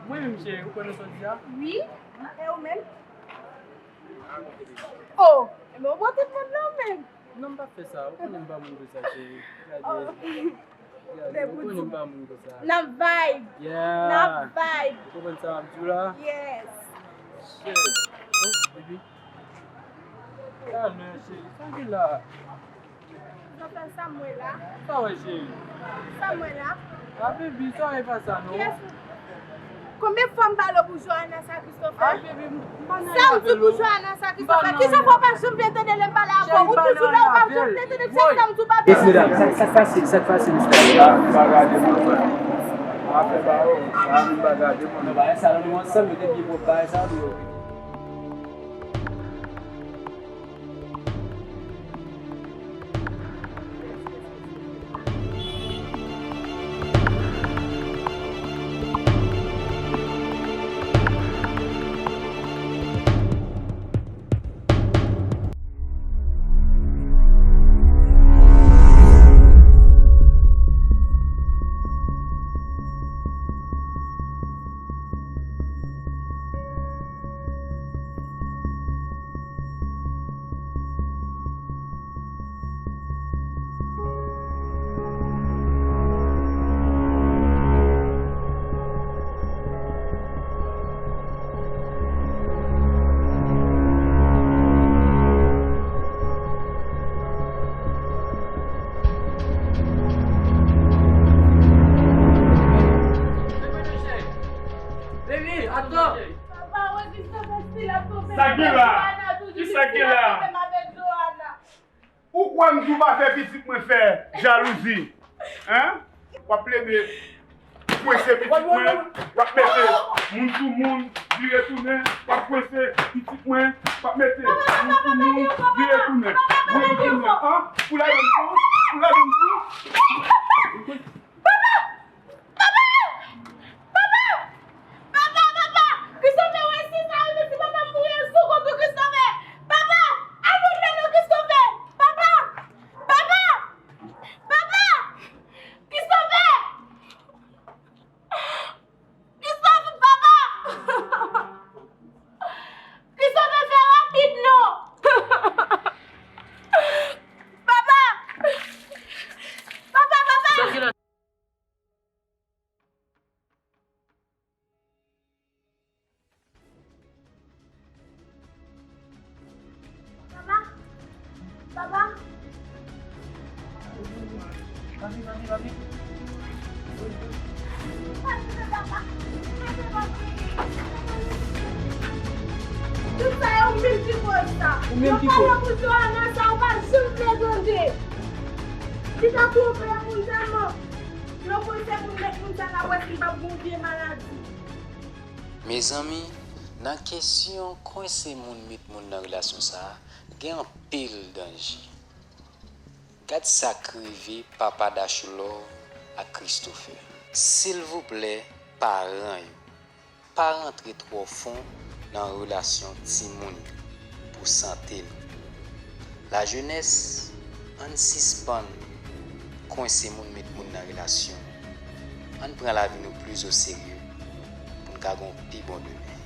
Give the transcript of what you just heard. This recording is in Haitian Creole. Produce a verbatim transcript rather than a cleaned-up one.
Mwen menm, cheri, ou konnen sa w di a? Wi, e ou menm? Oh, men ou bon tout moun non menm. Non, m pa fè sa. Ou konnen m pa moun konsa, cheri. Gade. Gade, ou konnen m pa moun konsa. N ap vibe. Yeah. N ap vibe. Ou konprann sa m ap di w la? Yes. Shit. Oh, baby. Kalme, cheri. Sa ki la? Sa m wè la? Sa w wè, cheri? Sa m wè la? Ah, baby, sa e pa sa, non. Kiyès ou? Konbyen fwa m pale w pou Johanna sa, Christopher? Ah, baby, m pa nan afè l non. Sa w di pou Johanna sa, Christopher? Kijan fè w pa janm vle tande lè m pale avè w? Ou toujou la, ou pa janm vle tande sa, sa m di w, papa. Yes, medam, sa, sa k pase, sa k pase, mesye? Ah, m pa gade moun. Afè pa yo, ah, m pa gade moun. Non, bagay sa, nou ansanm, yo te byen pwòp, bagay sa, yo. Baby, atann! Papa, wè Christopher si l ap tonbe. Sa gen la? Kisa gen la? Ou kwè m di w pa fè pitit mwen fè jalouzi? Hein? W ap plede kwense pitit mwen, w ap mete moun sou moun, vire tounen, w ap kwense pitit mwen, w ap mete moun sou moun, vire tounen, vire tounen. Hein? Ou ladann tou? Ou ladann tou? Papa! Papa! Papa! Papa, papa! Christopher, wè si sa, wè si papa m mouri sou kont ou, Christopher! Papa! Al voye non, Christopher! Papa! Papa! Papa! Christopher! Christopher, papa! Christopher, fè rapid non! Papa! Papa, papa! Papa, papa. Papi, papi, papi. Tout sa yo menm ki koz sa. Ou menm ki koz. Yo pale pou Johanna sa, ou pa janm vle tande. Li ta twonpe moun tèlman. Yo panse pou met moun sa la wè si l p ap gon vye maladi. Mezanmi, nan kesyon kwense moun met moun nan relasyon sa a, gen anpil danje. Gad sa k rive papa Dachelor ak Christopher. Silvouplè, paran yo, pa rantre twò fon nan relasyon timoun yo pou sante nou. Lajenès, ann sispann kwense moun met moun nan relasyon. Ann pran lavi nou plis oserye pou n ka gen yon pi bon demen.